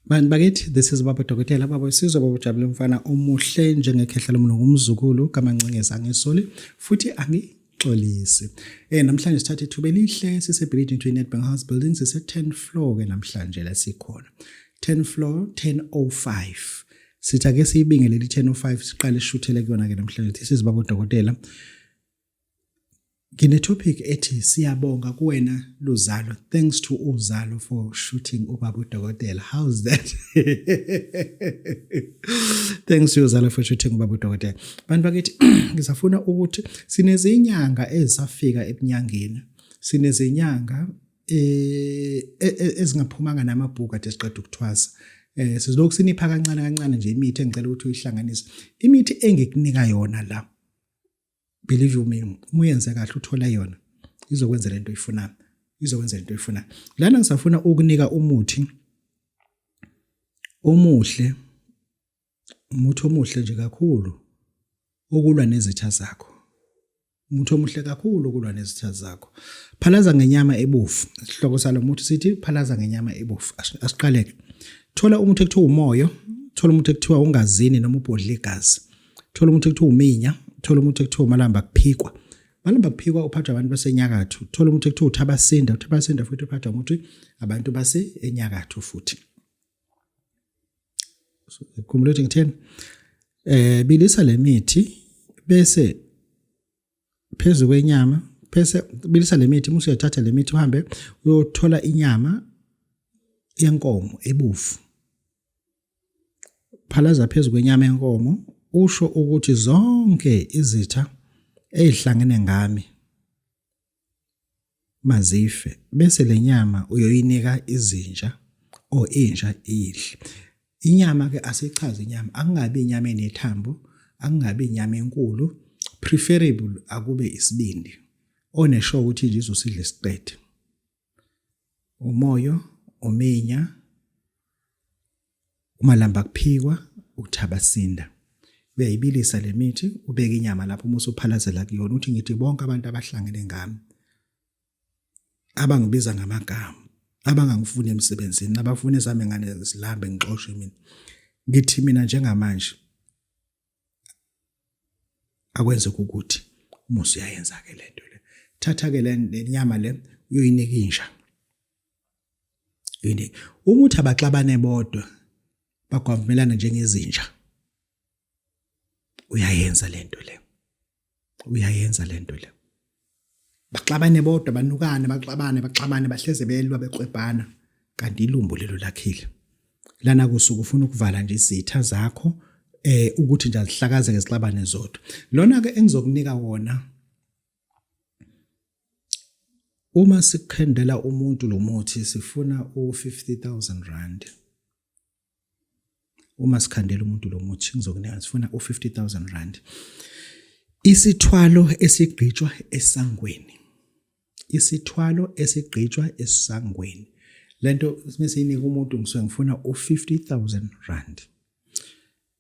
Bantu bakithi, this is Baba Dokotela, Baba Isizwe, Baba Ujabule, mfana omuhle njengekhehla lomlungu, umzukulu kaMancengezi, angisoli futhi angixolisi. Namhlanje sithatha ithuba elihle sise building to Nedbank House building, sise 10 floor ke namhlanje la sikhona. 10 floor 10:05. Sithi ake siyibingelele i-10:05 siqale sishuthele kuyona ke namhlanje. This is Baba Dokotela. Ngine-topic ethi siyabonga kuwena Luzalo. Thanks to Uzalo for shooting ubaba uDokotela. How's that? Thanks to Uzalo for shooting ubaba uDokotela. Bantu bakithi, ngisafuna ukuthi sinezinyanga ezisafika ebunyangeni. Sinezinyanga ezingaphumanga namabhuku ade siqeda ukuthwasa. Sizolokhu sinipha kancane kancane nje imithi engicela ukuthi uyihlanganise. Imithi engikunika yona la, believe you me, uma uyenze kahle uthola yona, izokwenza lento oyifunayo, izokwenza lento oyifunayo. Lana ngisafuna ukunika umuthi omuhle, umuthi omuhle nje kakhulu okulwa nezitha zakho, umuthi omuhle kakhulu okulwa nezitha zakho. Phalaza ngenyama ebovu. Isihloko salo muthi sithi phalaza ngenyama ebovu. Asiqaleke. Thola umuthi ekuthiwa umoyo, thola umuthi ekuthiwa ungazini noma ubhodla igazi, thola umuthi ekuthiwa uminya, thola umuthi ekuthiwa umalamba kuphikwa. Malamba kuphikwa uphathwa abantu basenyakatho. Thola umuthi ekuthiwa uthabasinda, uthabasinda futhi uphathwa umuthi abantu base enyakatho futhi. Khumbula ukuthi ngitheni? Bilisa le mithi bese phezu kwenyama, bese bilisa le mithi, uma usuyathatha le mithi uhambe uyothola inyama yenkomo ebovu. Phalaza phezu kwenyama yenkomo, usho ukuthi zonke izitha ezihlangene ngami mazife, bese le nyama uyoyinika izinja or inja iyidle. Inyama ke asichaze inyama, akungabi inyama enethambo, akungabi inyama enkulu, preferable akube isibindi onesho ukuthi nje izosidla isiqede. Umoyo, uminya, umalamba kuphikwa, uthabasinda. Uyayibilisa le mithi, ubeke inyama lapho, uma usuphalazela kuyona uthi ngithi bonke abantu abahlangene ngami, abangibiza ngamagama, abangangifuni emsebenzini, abafuna ezami ngane zilambe ngixoshwe mina, ngithi mina njengamanje akwenzeke ukuthi uma usuyayenza-ke le nto le, thatha-ke le nyama le uyoyinika inja. Uyoyinika uma uthi abaxabane bodwa bagwavumelana njengezinja, uyayenza le nto le, uyayenza le nto le. Baxabane bodwa, banukane, baxabane, baxabane, bahleze belwa beklwebhana, kanti ilumbo lelo lakhile. Lana kusuke ufuna ukuvala nje izitha zakho ukuthi nje azihlakazeke zixabane zodwa. Lona ke engizokunika wona, uma sikukhendela umuntu lo muthi sifuna u-50,000 rand. Uma sikhandela umuntu lo muthi ngizokunika, sifuna u-50,000 rand. Isithwalo esigqitshwa esangweni, isithwalo esigqitshwa esangweni, lento mesiyinika umuntu ngisuke ngifuna u-50,000 rand.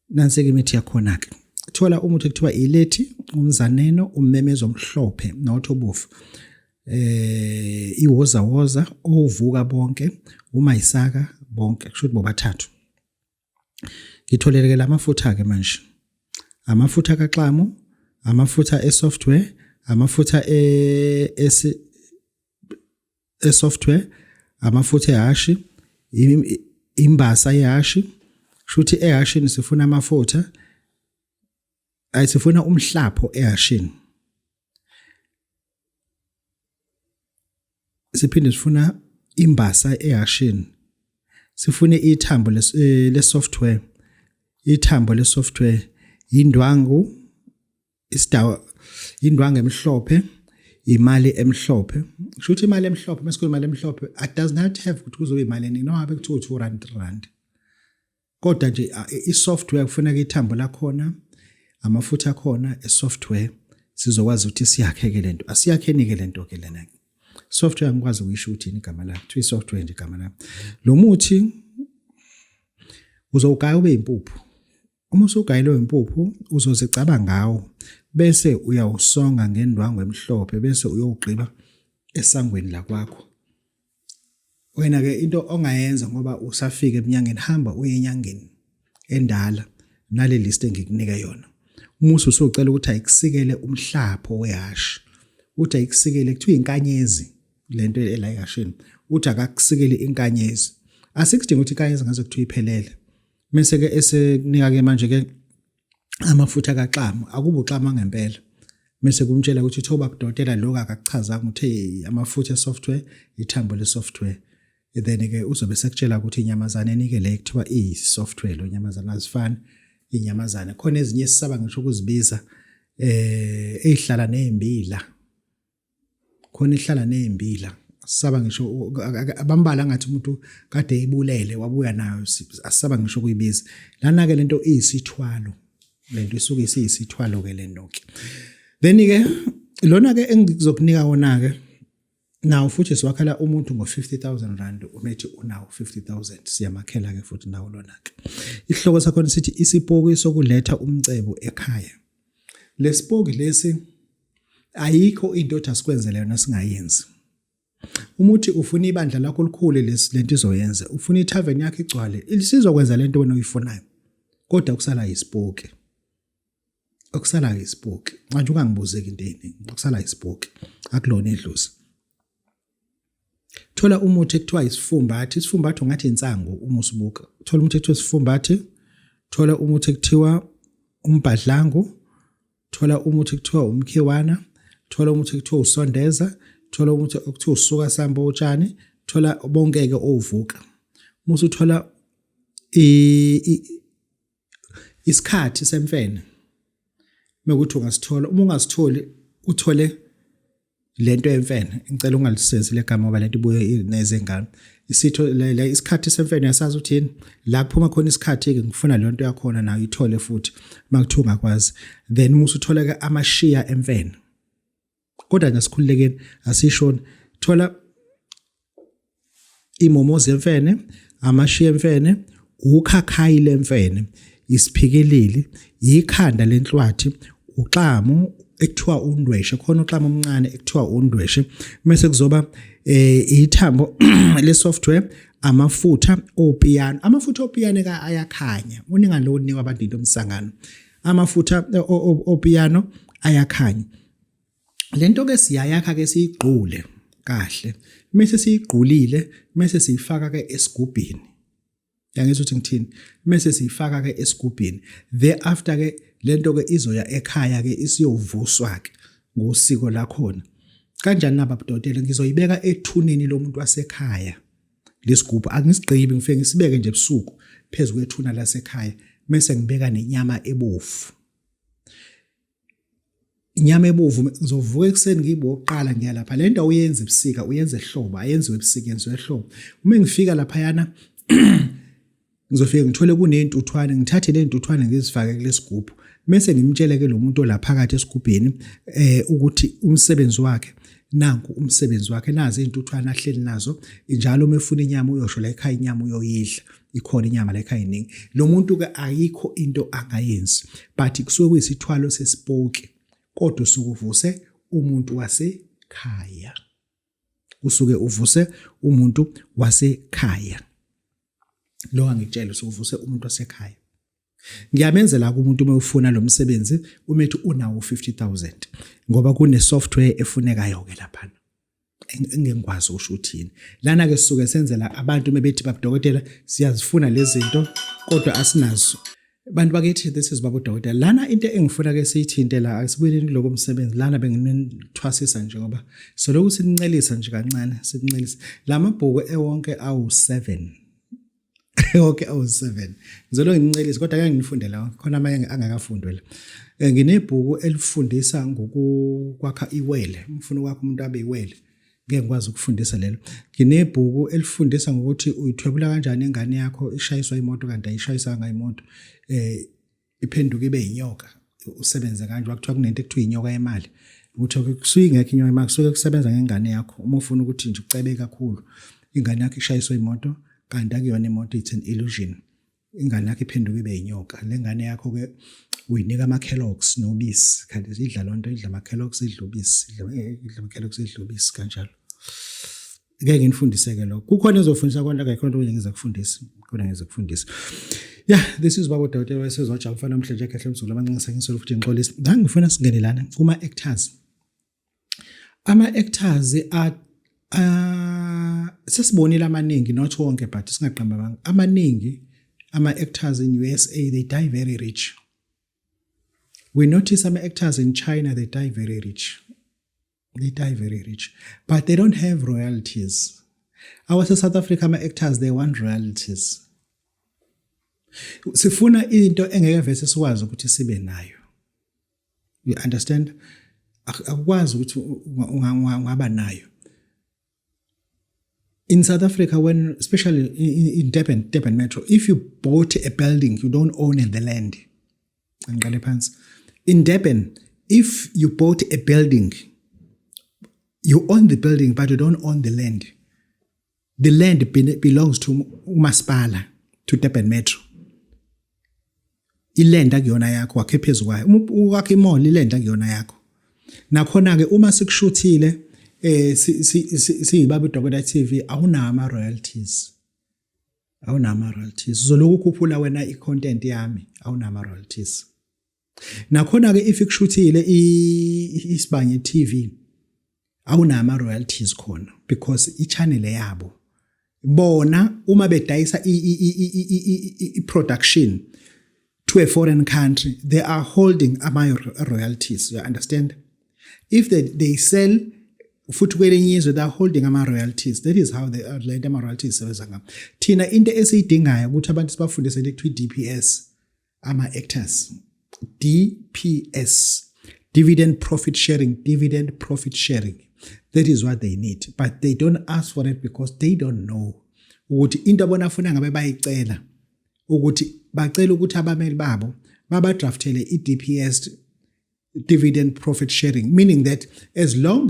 Nansi-ke imithi yakhona-ke. Thola umuthi ekuthiwa ilethi, umzaneno, ummemezo omhlophe nothi obovu, iwoza woza, ovuka bonke, umayisaka bonke, kusho ukuthi bobathathu. Ngitholele-ke lamafutha-ke manje, amafutha kaxamu, amafutha e-software, amafutha e-software, amafutha ehashi, imbasa yehashi. Kusho ukuthi ehashini sifuna amafutha, ayisifuna umhlapho ehashini, siphinde sifuna imbasa ehashini, sifune ithambo le-software, ithambo le-software, indwangu, isidawa, indwangu emhlophe, imali emhlophe. Kusho ukuthi imali emhlophe, masikhuluma imali emhlophe, it does not have ukuthi kuzoba imali eningi, noma ngabe kuthiwa 2 rand, 3 rand, kodwa nje i-software kufuneka ithambo lakhona, amafutha akhona e-software, sizokwazi ukuthi siyakheke lento. Asiyakheni-ke lento ke lena software, angikwazi ukuyisho ukuthi yini igama layo, kuthiwa i-software nje igama layo. Lo muthi uzowugaya ube impuphu. Uma usugayelwe impuphu uzozicaba ngawo, bese uyawusonga ngendwangu emhlophe, bese uyowugqiba esangweni lakwakho. Wena ke into ongayenza ngoba usafika eminyangeni, hamba uye enyangeni endala nale list engikunika yona. Umusi usucela ukuthi ayikusikele umhlapho wehashi, uthi ayikusikele, kuthiwa inkanyezi lento ela ehashini, uthi akakusikele inkanyezi. Asikudingi ukuthi inkanyezi ngaze kuthiwa iphelele. Mese ke esekunika ke manje ke amafutha kaxamu, akuba uxamu ngempela. Mese kumtshela ukuthi thoba kudokotela lokho akakuchazanga, uthe amafutha e-software, ithambo le-software. Then ke uzobe sekutshela ukuthi inyamazane enike le kuthiwa iyi-software, lo nyamazane azifani inyamazane. Khona ezinye esisaba ngisho ukuzibiza ezihlala nezimbila. Khona ihlala nezimbila. Sisaba ngisho abambala ngathi umuntu kade eyibulele wabuya nayo, asisaba ngisho ukuyibiza. Lana ke lento iyisithwalo. Lento isuke isiyisithwalo ke lento ke. Then ke lona ke engizokunika wona ke nawo futhi siwakhala umuntu ngo-50,000 rand, umethi unawo 50,000 siyamakhela ke futhi nawo lona ke. Isihloko sakhona sithi isipoki sokuletha umcebo ekhaya. Lesipoki lesi ayikho into othi asikwenzele yona singayenzi. Umuthi ufuna ibandla lakho likhule, lesi lento izoyenza. Ufuna ithaveni yakho igcwale, isizokwenza lento wena oyifunayo. Kodwa kusala isipoki. Okusala isipoki. Manje ungangibuzeki into eziningi. Okusala isipoki. Akulona idlozi. Thola umuthi ekuthiwa isifumbathi. Isifumbathi ungathi insangu uma usibuka. Thola umuthi ekuthiwa isifumbathi. Thola umuthi ekuthiwa umbhadlangu. Thola umuthi ekuthiwa umkhiwana. Thola umuthi ekuthiwa usondeza. Thola umuthi ekuthiwa usuka samba utshani. Thola bonke-ke ovuka. Musu uthola isikhathi semfene mekuthi ungasithola, uma ungasitholi uthole lento yemfene. Ngicela ungalisebenzisi legama ngoba lento ibuye nezengane isitho le isikhathi semfene, uyasazi ukuthi yini la kuphuma khona isikhathi ke, ngifuna le nto yakhona nayo ithole futhi makuthiwa ungakwazi. Then uma usuthola ke amashiya emfene, kodwa nje sikhululekeni asishoni, thola imomozi yemfene, amashiya emfene, ukhakhayi lemfene, isiphikeleli, ikhanda lenhlwathi, uxamu ekuthiwa undweshe, khona uxamu omncane ekuthiwa undweshe, mase kuzoba ithambo le software, amafutha opiyano. Amafutha opiyano ka ayakhanya, uninga lo unikwa abantu into omsangano. Amafutha opiyano ayakhanya. Lento ke siyayakha ke siyigqule kahle, mase siyigqulile mase siyifaka ke esigubhini. Yangizwa ukuthi ngithini? Mase siyifaka ke esigubhini, thereafter ke lento ke izoya ekhaya ke isiyovuswa ke ngosiko lakhona. Kanjani naba budokotela? Ngizoyibeka ethuneni lomuntu wasekhaya lesigubhu, angisigqibi, ngifike ngisibeke nje ebusuku phezu kwethuna lasekhaya, mase ngibeka nenyama ebovu. Inyama ebovu, ngizovuka ekuseni ngiboqala ngiya lapha. Le nto awuyenzi ebusika, uyenza ehlobo, ayenziwe ebusika, yenziwe ehlobo. Uma ngifika laphayana ngizofike ngithole kuney'ntuthwane, ngithathe le ntuthwane ngizifake kulesigubhu, mese ngimtshele ke lo muntu olaphakathi esigubhini ukuthi umsebenzi wakhe nanku, umsebenzi wakhe nazi iy'ntuthwane ahleli nazo njalo. Uma efuna inyama uyosho la ekhaya, inyama uyoyidla, ikhona inyama la ekhaya iningi. Lo muntu ke ayikho into angayenzi, but kusuke kuyisithwalo sesipoki, kodwa usuke uvuse umuntu wasekhaya, usuke uvuse umuntu wasekhaya lo, angitshela, usuke uvuse umuntu wasekhaya. Ngiyamenzela umuntu uma ufuna lo msebenzi, uma ethi unawo 50000, ngoba kune software efunekayo ke laphana engengikwazi ukusho ukuthi yini. Lana ke sisuke senzela abantu mebethi babudokotela siyazifuna lezi zinto kodwa asinazo. Bantu bakithi, this is Baba Udokotela. Lana into engifuna ke siyithinte la, asibuyeleni kuloko msebenzi lana benginithwasisa nje ngoba solokhu sinincelisa nje kancane, sinincelisa. Lamabhuku ewonke awu7. Wonke awu7. Ngizolo ngincelisa kodwa ngeke ngifunde la, khona amanye angakafundwe la. Nginebhuku elifundisa ngokukwakha iwele, ngifuna ukwakha umuntu abe iwele. Ngeke ngikwazi ukufundisa lelo. Nginebhuku elifundisa ngokuthi uyithwebula kanjani ingane yakho ishayiswa imoto kanti ayishayisanga imoto. Iphenduka ibe inyoka, usebenze kanje. Kwakuthiwa kunento ekuthiwa inyoka yemali, ukuthi kusuke ingekho inyoka yemali, kusuke kusebenza ngengane yakho. Uma ufuna ukuthi nje ucebe kakhulu, ingane yakho ishayiswe imoto kanti akuyona imoto, it's an illusion. Ingane yakho iphenduka ibe inyoka. Le ngane yakho ke uyinika ama-Kellogg's nobisi, kanti idla lonto, idla ama-Kellogg's, idla ubisi, idla ama-Kellogg's, idla ubisi kanjalo. Ngeke nginifundise-ke lokho. Kukhona ezofundisa konke, akekho into ngiza kufundisa. Khona ngiza kufundisa. Yeah, this is Baba Dokotela wesezwaja mfana namhlanje ekhehle umzulu abancane ngisolo futhi ngixolisa. Ngangifuna singene lana kuma actors. Ama actors a sesibonile amaningi, not wonke, but singaqamba amanga. Amaningi ama actors in USA, they die very rich. We notice some actors in China, they die very rich. They die very rich, but they don't have royalties. Our South Africa ama actors, they want royalties. Sifuna into engeke vese sikwazi ukuthi sibe nayo. You understand? Akukwazi ukuthi ungaba nayo. In South Africa, when especially in Durban, Durban Metro, if you bought a building, you don't own the land. Ngiqale phansi. In Durban, if you bought a building, you own the building, but you don't own the land. The land belongs to umasipala, to Durban Metro. Iland akuyona yakho, wakhe phezu kwayo. Uma wakhe imall, iland akuyona yakho. Nakhona ke uma sikushuthile siyibaba uDokotela TV, awunawo ama royalties. Awunawo ama royalties. Uzoloku ukhuphula wena i-content yami, awunawo ama royalties. Nakhona ke if ikushuthile Isibanye TV, awunawo ama royalties khona because i-channel yabo. Bona uma bedayisa i-production to a foreign country, they are holding ama royalties, you understand? If they sell futhi kwelinye izwe, they are holding ama royalties. That is how they are lento ama royalties sebenza ngayo. Thina into esiyidingayo ukuthi abantu sibafundise le kuthiwa DPS, ama actors, DPS, dividend profit sharing, dividend profit sharing. That is what they need, but they don't ask for it because they don't know ukuthi into abona afuna ngabe bayicela ukuthi bacela ukuthi abameli babo babadraftele i-DPS, dividend profit sharing, meaning that as long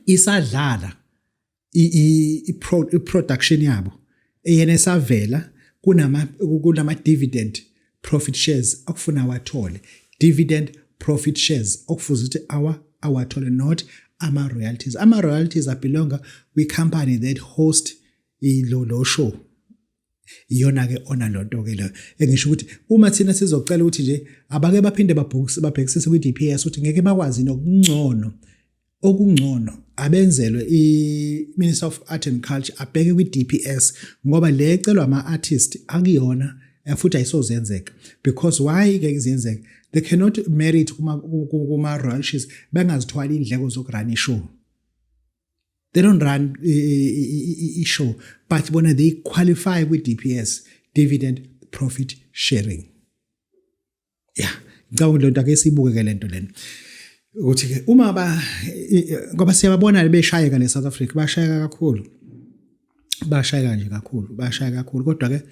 isadlala i-production yabo eyena esavela kunama dividend profit shares okufuna wathole, dividend profit shares okufuze ukuthi awathole, not ama royalties. Ama royalties abelonga kwi company that host ilo lo show. Iyona ke ona lonto ke leyo engisho ukuthi uma thina sizocela ukuthi nje abake baphinde babhukise, babhekisise kwi DPS ukuthi ngeke bakwazi nokungcono okungcono abenzelwe. I-Minister of Art and Culture abheke kwi-DPS ngoba le ecelwa ama-artist akuyona futhi ayisozenzeka. Because why ke kuzenzeka? They cannot merit kuma royalties bengazithwali indleko zokurun ishow. They don't run i-show, but bona they qualify kwi-DPS, dividend profit sharing. Yeah, ngicabanga lento ake siyibuke ke lento lena ukuthi ke uma ba ngoba siyababona beshayeka le South Africa, bashayeka kakhulu, bashayeka nje kakhulu, bashayeka kakhulu. Kodwa ke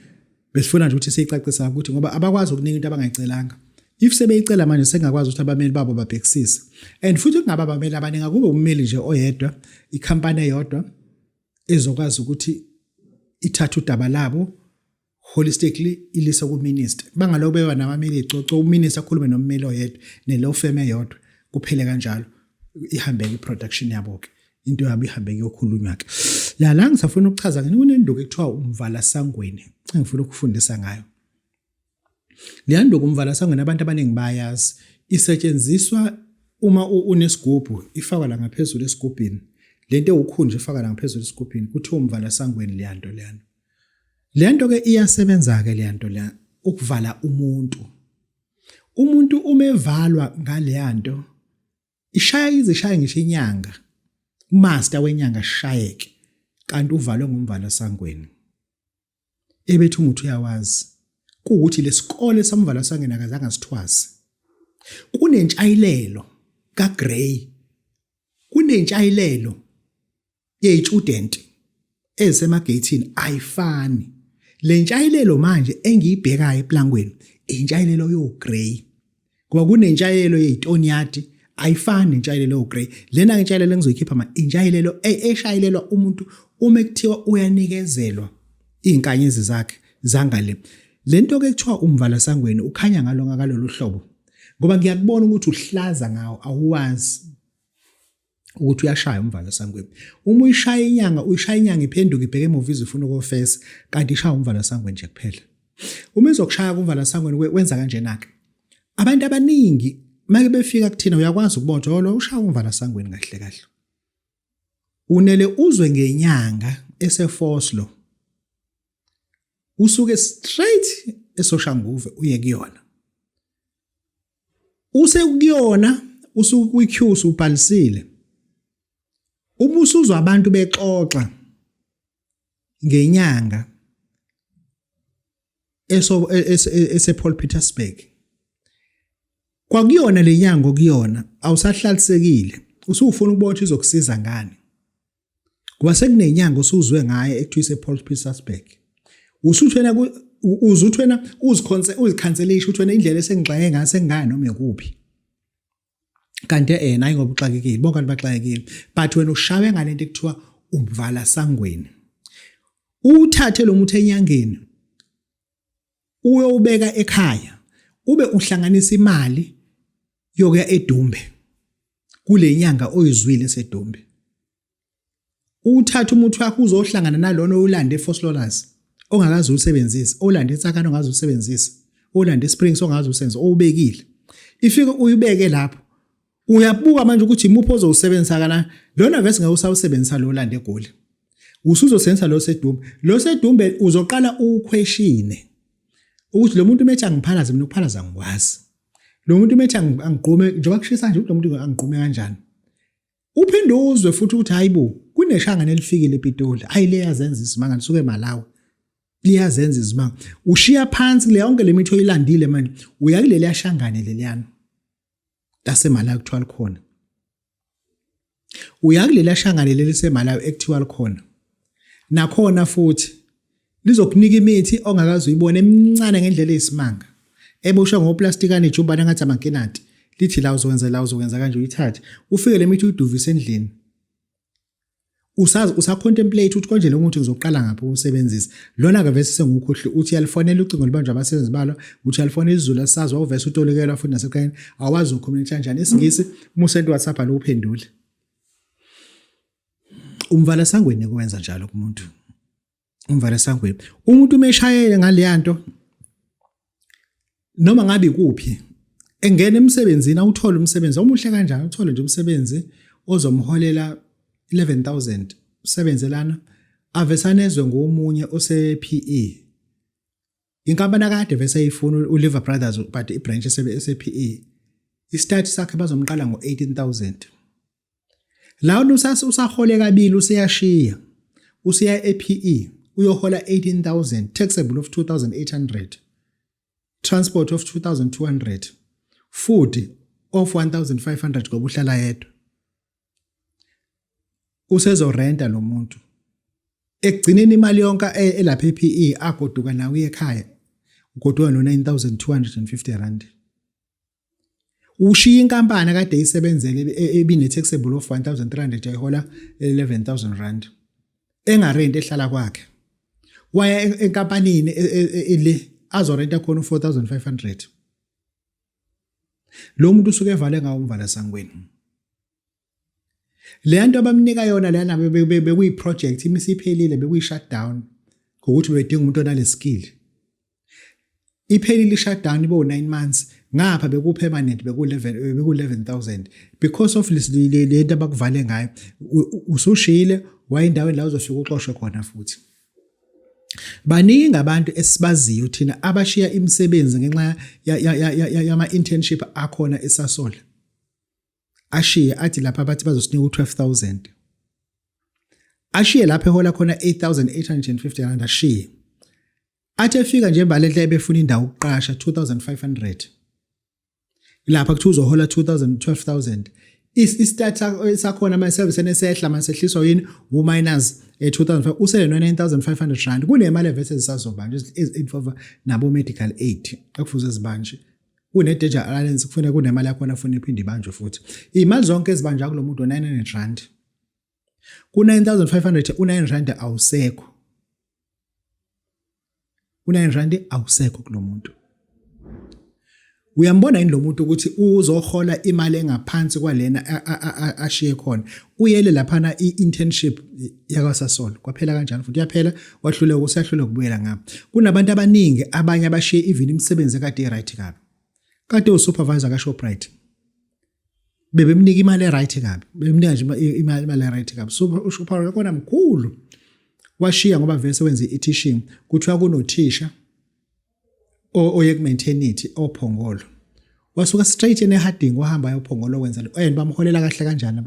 besifuna nje ukuthi siyicacisa ukuthi ngoba abakwazi ukunika into abangayicelanga. If sebeyicela manje, sengakwazi ukuthi abameli babo babhekisise, and futhi kungaba abameli abaningi, akube ummeli nje oyedwa, ikhampani eyodwa ezokwazi ukuthi ithathe udaba labo holistically ilise kuminister, bangalokhu beba nabameli icoco. Uminister akhulume nommeli oyedwa ne-law firm eyodwa, kuphele kanjalo, ihambeke i-production yabo ke, into yabo ihambe kuyokhulunywa ke. Ya, la ngisafuna ukuchaza ngini kunenduku ekuthiwa umvala sangweni engifuna ukufundisa ngayo. Leya nduku umvala sangweni abantu abaningi bayazi, isetshenziswa uma unesigubhu, ifakwa la ngaphezulu esigubhini. Lento ewukhunje ifakwa la ngaphezulu esigubhini, kuthiwa umvala sangweni leya nto leyana. Le nto ke iyasebenza ke le nto la ukuvala umuntu. Umuntu uma evalwa ngaleya nto, ishaya izishaya ngisho inyanga, umaster wenyanga shayeke, kanti uvalwe ngomvala sangweni. Ebethi umuthi uyawazi kuwukuthi lesikole samvala sangweni akazange asithwase. Kunentshayilelo kaGrey, kunentshayilelo yezitudent ezisemageyithini, ayifani le ntshayilelo manje engiyibhekayo eplangweni, intshayilelo yoGrey, ngoba kunentshayelo yeyitoniyadi, ayifani nentshayilelo yoGrey. Lena intshayilelo engizoyikhipha ma intshayilelo eshayilelwa umuntu uma kuthiwa uyanikezelwa izinkanyezi zakhe zangale. Lento ke kuthiwa umvala sangweni ukhanya ngalo ngakalolu hlobo ngoba ngiyakubona ukuthi uhlaza ngawo, awuwazi. Ukuthi uyashaya umvalo sangweni. Uma uyishaya inyanga, uyishaya inyanga iphenduka ibheke emuva izifuna ukofesa, kanti ishaya umvalo sangweni nje kuphela. Uma izokushaya kumvalo sangweni wenza kanjena ke. Abantu abaningi make befika kuthina uyakwazi ukubona ukuthi oh, lo ushaya umvalo sangweni kahle kahle. Unele uzwe ngenyanga eseFoslo. Usuke straight eSoshanguve uye kuyona. Usekuyona usukwi-queue usubhalisile. Uma usuzwa abantu bexoxa ngenyanga eso ese Paul Petersburg kwakuyona lenyanga okuyona awusahlalisekile usufuna ukubona ukuthi izokusiza ngani ngoba sekunenyanga osuzwe ngaye ekuthiwa ise-Paul Petersburg usuthi wena uzuthi wena uzikhonse uzikhanselisha uthi wena indlela esengixake ngayo sengingaya noma ikuphi kanti eh nayi ngoba uxakekile bonke abantu baxakekile but wena ushawe ngalento ekuthiwa umvala sangweni uthathe lo muthi enyangeni uyowubeka ekhaya ube uhlanganisa imali yokuya eDumbe kule nyanga oyizwile eseDumbe uthatha umuthi wakho uzohlangana nalona oyulanda eFoslolas ongakaze usebenzise olanda eTsakane ongaze usebenzise olanda eSprings ongaze usebenzise owubekile ifike uyibeke lapho uyabuka manje ukuthi imuphi ozowusebenzisa kana lona vese ngeke usawusebenzisa lo landa eGoli usuzosebenzisa lo sedumbe lo sedumbe uzoqala ukhweshine ukuthi lo muntu methi angiphalaze mina ukuphalaza ngikwazi lo muntu methi angigqume njengoba kushisa nje lo muntu angigqume kanjani uphinde uzwe futhi ukuthi hayibo kuneshangane elifikile ePitoli hayi leyazenza isimanga lisuke eMalawi liyazenza izimanga ushiya phansi kule yonke lemithi oyilandile manje uya kuleli yashangane leliyana laseMalawi kuthiwa likhona uya kuleli shangane leli seMalawi ekuthiwa likhona nakhona futhi lizokunika imithi ongakaze uyibone emincane ngendlela eyisimanga eboshwe ngoplastikane ijumbane ngathi amankinati lithi la uzokwenza la uzokwenza kanje uyithathe ufike le mithi uyiduvise endlini usazi usacontemplate ukuthi konje lo muthi ngizoqala ngaphi ukusebenzisa lona ke vese sengukhohli uthi yalifonela ucingo libanjwa abasebenzi balo uthi yalifonela izulu asazi wawuvese utolikelwa futhi naseqeni awazi ucommunicate kanjani isingisi uma usent WhatsApp aluphendule umvala sangweni kuwenza njalo kumuntu umvala sangweni umuntu uma eshayele ngaleyanto noma ngabe kuphi engena emsebenzini awuthole umsebenzi omuhle kanjani uthole nje umsebenzi ozomholela 11000 usebenze lana avesanezwe ngomunye ose PE inkampani akade vese eyifuna uLiver Brothers but ibranch ese PE istart sakhe bazomqala ngo18000 la usahole kabili useyashiya useya ePE uyohola 18000 taxable of 2800 transport of 2200 food of 1500 ngoba uhlala yedwa usezorenta lo muntu ekugcineni imali yonke elapha ePE agoduka nawe ekhaya ugoduka no 9250 rand ushiya inkampani akade isebenzele ebine taxable of 1300 ayihola 11000 rand engarenti ehlala kwakhe waya enkampanini le azorenta khona u4500 lo muntu usuke evale ngawo umvala sangweni le nto abamnika yona lana bekuyi project imisiphelile bekuyi shutdown ngokuthi bedinga umuntu onale skill iphelile i-shutdown ibo 9 months ngapha beku permanent beku 11 beku 11000 because of le nto abakuvale ngayo usushiyile wayindaweni la uzofika uxoshwe khona futhi baningi abantu esibaziyo thina abashiya imisebenzi ngenxa yama internship akhona eSasol ashiye athi lapha bathi bazosinika u12000 ashiye lapha ehola khona 8850 rand ashiye athi efika nje embalenhle ebefuna indawo ukuqasha 2500 lapha kuthiwa uzohola 2000 12000 istart sakhona ama service enesehla masehliswa yini u minus 2500 usele no 9500 rand kunemali evese zisazobanjwa ezinfova nabo medical aid ekufuze zibanje kune danger allowance kufanele kunemali yakhona afuna iphinde ibanjwe futhi imali zonke ezibanjwa kulomuntu 900 rand ku 9500 u 9 rand awusekho u 9 rand awusekho kulomuntu. Uyambona yini lo muntu ukuthi uzohola imali engaphansi kwalena ashiye khona? Uyele laphana i-internship yakwaSasol, kwaphela kanjalo futhi uyaphela, wahluleka, usahluleka ukubuyela ngapha. Kunabantu abaningi abanye abashiye even imisebenzi ekade i-right kabi, kade usupervisor kaShoprite, bebemnika imali e-right kabi, bebemnika nje imali e-right kabi. So uShoprite khona mkhulu, washiya ngoba vese wenze i-teaching. Kuthiwa kunothisha oye ku-maternity oPhongolo, wasuka straight eneHarding, wahamba ayoPhongolo, wenza and bamholela kahle kanjani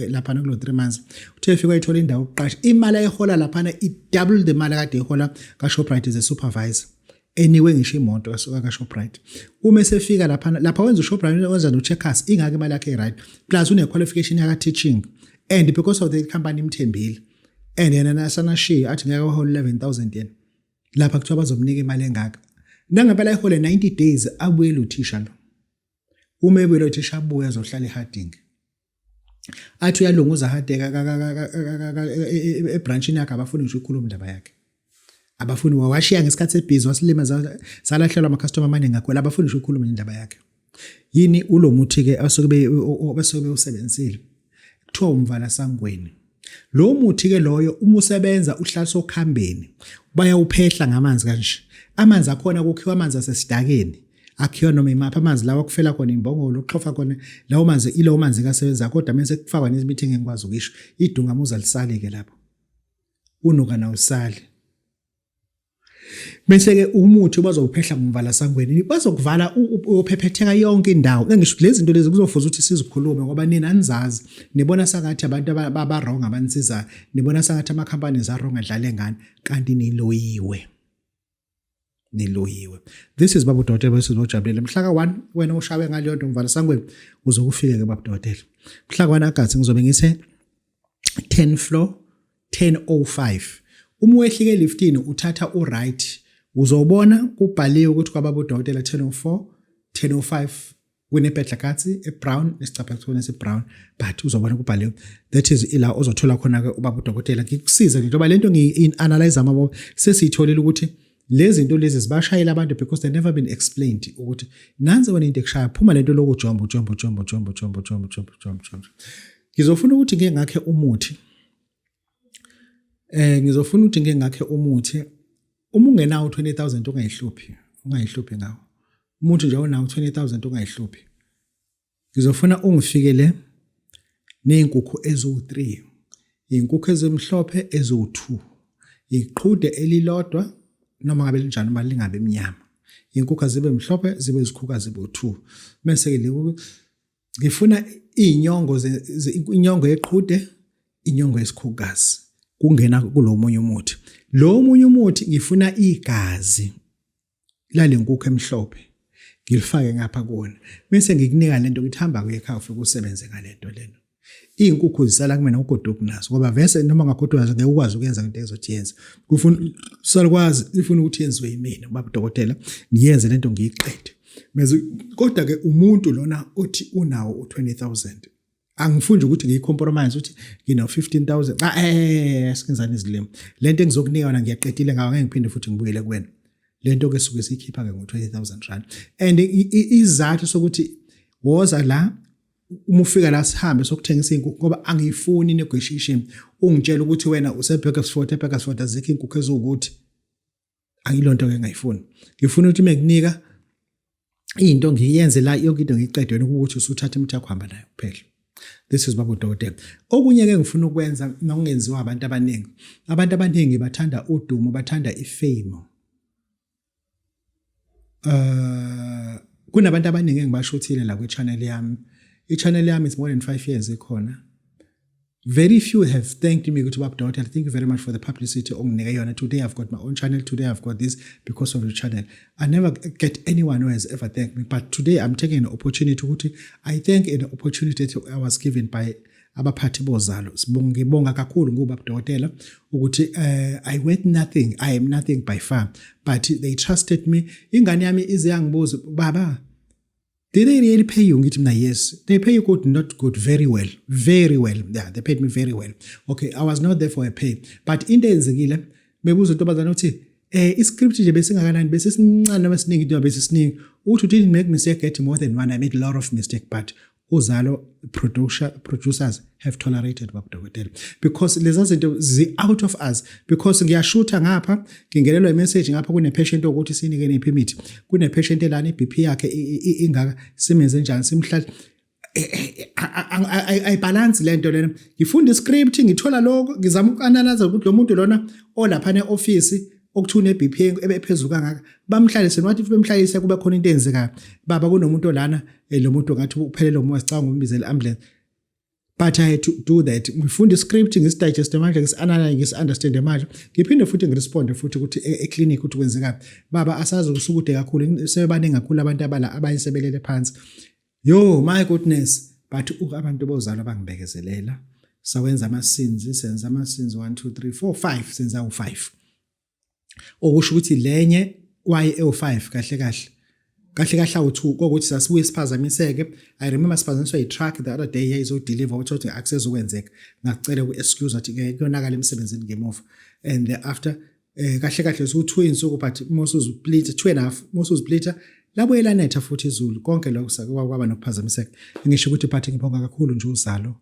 laphana kulo 3 months. Uthe efika wayithola indawo yokuqasha, imali ayihola laphana i-double the mali akade ihola kaShoprite as a supervisor, enikwe ngisho imoto asuka kaShoprite. Uma esefika laphana, lapha wenza uShoprite, wenza no-Checkers, ingake imali yakhe i-right, plus une-qualification yaka-teaching, and because of the company imthembile, and yena nasanashiya athi ngeke ahole 11,000 yena lapha, kuthiwa bazomnika imali engaka. Nangempela ihole 90 days, abuyele uthisha lo. Uma ebuyele uthisha, abuye azohlala eHarding, athi uyalunguza Harding ebranchini yakhe, abafuni ngisho ukukhuluma indaba yakhe, abafuni. Washiya ngesikhathi ebhizi, wasilimaza, salahlelwa ama-customer amaningi kakhulu, abafuni ngisho ukukhuluma indaba yakhe. Yini ulo muthi ke asuke basuke bewusebenzisile? Kuthiwa umvala sangweni lo muthi ke loyo. Uma usebenza uhlala okhambeni, bayawuphehla ngamanzi kanje. Amanzi akhona kukhiwa amanzi asesidakeni, akhiwa noma imaphi amanzi lawa kufela khona imbongolo, ukuxhofa khona lawo manzi, ilawo manzi kasebenza. Kodwa mase kufakwa nezimithi engikwazi ukisho, idungamuza lisale ke lapho, unuka nawusali. Bese ke umuthi bazowuphehla ngomvala sangweni, bazokuvala, uyophephetheka yonke indawo. Engisho lezi zinto lezi kuzofuza ukuthi sizikhulume ngoba nina anizazi, nibona sangathi abantu aba wrong abanisizayo, nibona sangathi ama companies are wrong adlale ngani, kanti niloyiwe, niloyiwe. This is Babu Dokotela, bese sizojabulele mhla ka-1. Wena ushawe ngaleyo nto mvala sangweni, uzokufika ke Babu Dokotela mhla ka-1 August. Ngizobe ngithe 10 floor 1005. Uma wehlike eliftini uthatha u-right, uzobona kubhaliwe ukuthi kwababa udokotela 1004 1005, kunebhedlakatsi ebrown nesicapha esibrown, but uzobona kubhaliwe. That is ila ozothola khona ke ubaba udokotela, ngikusize njengoba lento ngiyi-analyze amabo sesiyitholile ukuthi lezi zinto lezi zibashayela abantu because they never been explained ukuthi nansi wena into ekushaya, phuma lento lokhu, jombo jombo jombo jombo jombo jombo jombo jombo jombo. Ngizofuna ukuthi ngike ngakhe umuthi, ngizofuna ukuthi ngike ngakhe umuthi. Uma ungenawo 20,000, ungayihluphi, ungayihluphi ngawo umuntu nje onawo 20,000, ungayihluphi. Ngizofuna ungifikele nezinkukhu eziwu3, izinkukhu ezimhlophe eziwu2, iqhude elilodwa, noma ngabe linjani, uma lingabe emnyama, izinkukhu zibe mhlophe, zibe izikhukhu, zibe u2. Bese ke ngifuna izinyongo, inyongo yeqhude, inyongo yesikhukukazi, kungena kulo munye umuthi. Lo munye umuthi ngifuna igazi lale nkukhu emhlophe, ngilifake ngapha kuwona, bese ngikunika lento, ngithi hamba kuye ekhaya, ufike usebenze ngalento lena. Iy'nkukhu zisala kumina, ugoduka nazo, ngoba vese noma ngagoduka ngeke ukwazi ukuyenza into ezothi yenza, kufuna salukwazi, ifuna ukuthi yenziwe yimina ubaba udokotela, ngiyenze lento ngiyiqede meze. Kodwa ke umuntu lona othi unawo u20000, angifuni ukuthi ngiyicompromise ukuthi ngino 15000. Cha, singenzani izilimo. Lento engizokunika yona ngiyaqedile ngayo, ngeke ngiphinde futhi ngibuyele kuwena. Lento ke suke siyikhipha ke ngo20000 rand, and izathu sokuthi woza la, uma ufika la sihambe sokuthengisa izinkukhu, ngoba angiyifuni negotiation, ungitshela ukuthi wena useBurgersfort, eBurgersfort azikho izinkukhu eziwukuthi. Angilonto ke ngayifuni. Ngifuna ukuthi mekunika into ngiyenze la, yonke into ngiyiqede, wena ukuthi usuthatha imithi yakho, hamba nayo kuphela. This is Babu Dokotela. Okunye ke ngifuna ukwenza nokungenziwa abantu abaningi, abantu abaningi bathanda udumo, bathanda ifame. Kunabantu abaningi engibashuthile la kwi-channel yami. I-channel yami is more than 5 years ikhona. Very few have thanked me ukuthi, "Baba Dokotela, thank you very much for the publicity onginike yona. Today I've got my own channel. Today I've got this because of your channel." I never get anyone who has ever thanked me, but today I'm taking an opportunity ukuthi I thank an opportunity that I was given by abaphathi bozalo. Sibonga, ngibonga kakhulu ngubaba Dokotela ukuthi I worth nothing, I am nothing by far, but they trusted me. Ingane yami ize yangibuza, "Baba, did they really pay you?" Ngithi mina, "Yes, they pay you good, not good, very well, very well. Yeah, they paid me very well." Okay, I was not there for a pay, but into eyenzekile, bebuza intombazane ukuthi Iscript nje besingakanani, besisincane noma siningi, into bese siningi uthi didn't make mistake, get more than one. I made a lot of mistake, but Uzalo producers have tolerated, babudokotela, because leza zinto zi out of us, because ngiyashutha ngapha, ngingenelwa imessage ngapha, kune patient ukuthi sinike niphi imithi, kune patient elana iBP yakhe ingaka, simenze njani, simhlale ayibalance lento lena. Ngifunda iscript, ngithola lokho, ngizama ukuanalyze ukuthi lo muntu lona olapha ne-office okuthiwa une-BP ephezulu kangaka, bamhlalise, wathi if bemhlalise kube khona into eyenzekayo. Baba, kunomuntu olana, lo muntu ngathi uphelele umoya, sicanga umbizele ambulance, but I had to do that. Ngifunda iscript, ngisidigest manje, ngisi-analyze, ngisi-understand manje, ngiphinde futhi ngiresponde futhi ukuthi eclinic ukuthi kwenzekani. Baba, asazi kusukude kakhulu, sebebaningi kakhulu abantu abala abayisebelele phansi. Yo, my goodness, but abantu bozalo bangibekezelela. Sawenza ama-scenes, senza ama-scenes 1 2 3 4 5, senza u5, okusho ukuthi lenye waye ewu5, kahle kahle kahle kahle awu2, kokuthi sasibuye siphazamiseke. I remember siphazamiswa i-truck the other day, yayizodeliver, ukuthi ukuthi akusezokwenzeka, ngacela ku-excuse, wathi ke kuyonakala emsebenzini ngemuva, and thereafter kahle kahle su2 insuku, but mose uziplit 2.5, mose uziplita, labuye lanetha futhi izulu, konke lokho kwaba nokuphazamiseka. Ngisho ukuthi, but ngibonga kakhulu nje Uzalo.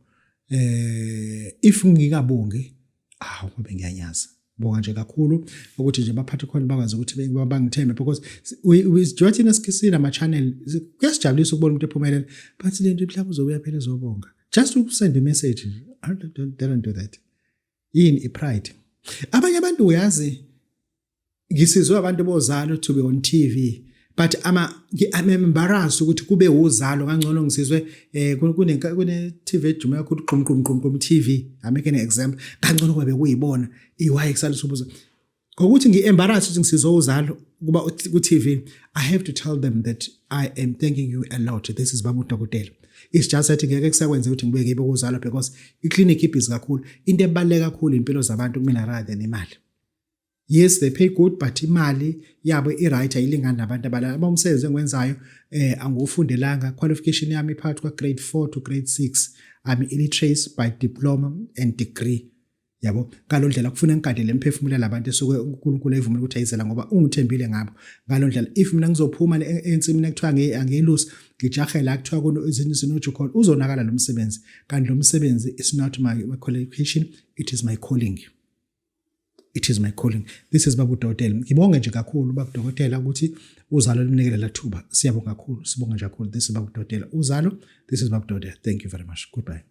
If ngingabongi, awu, kube ngiyanyaza. Bonga nje kakhulu ukuthi nje baphathe khona, bakwazi ukuthi bangithembe, because we thina sinama channel, kuyasijabulisa ukubona umuntu ephumelela, but le nto mhlawumbe uzobuya phela ezobonga, just to send a message. They don't do that. Yini i-pride? Abanye abantu, uyazi, ngisizwe abantu bozalo to be on TV, but I'm embarrassed ukuthi kube uZalo. Kangcono ngisizwe kune TV ejume kakhulu, qhum qhum qhum qhum TV. I'm making an example. Kangcono kube bekuyibona iwhy kusaliswa ubuzo ngokuthi ngi-embarrassed ukuthi ngisizwe uZalo kuba ku TV. I have to tell them that I am thanking you a lot. This is Baba Udokotela. It's just that ngeke kusakwenze ukuthi ngibuye ngibe kuZalo because iclinic ibhizi kakhulu. Into ebaluleke kakhulu impilo zabantu kumina rather than imali. Yes, they pay good, but imali yabo i-right ayilingani nabantu abalala. Uma umsebenzi engiwenzayo angiwufundelanga, qualification yami iphakathi kwa grade 4 to grade 6. I'm illiterate by diploma and degree, yabo. Ngalo ndlela kufuna ngigade lemphefumulo labantu esuke uNkulunkulu evumela ukuthi ayizela ngoba ungithembile ngabo. Ngalo ndlela, if mina ngizophuma ensimini ekuthiwa angiyelusi, ngijahe la kuthiwa kuno zinoju khona, uzonakala lo msebenzi. Kanti lo msebenzi is not my qualification, it is my calling, it is my calling. This is Baba Udokotela. Ngibonge nje kakhulu, Baba Udokotela, ukuthi Uzalo limnikele la thuba. Siyabonga kakhulu, sibonga nje kakhulu. This is Baba Udokotela, Uzalo. This is Baba Udokotela. Thank you very much. Goodbye.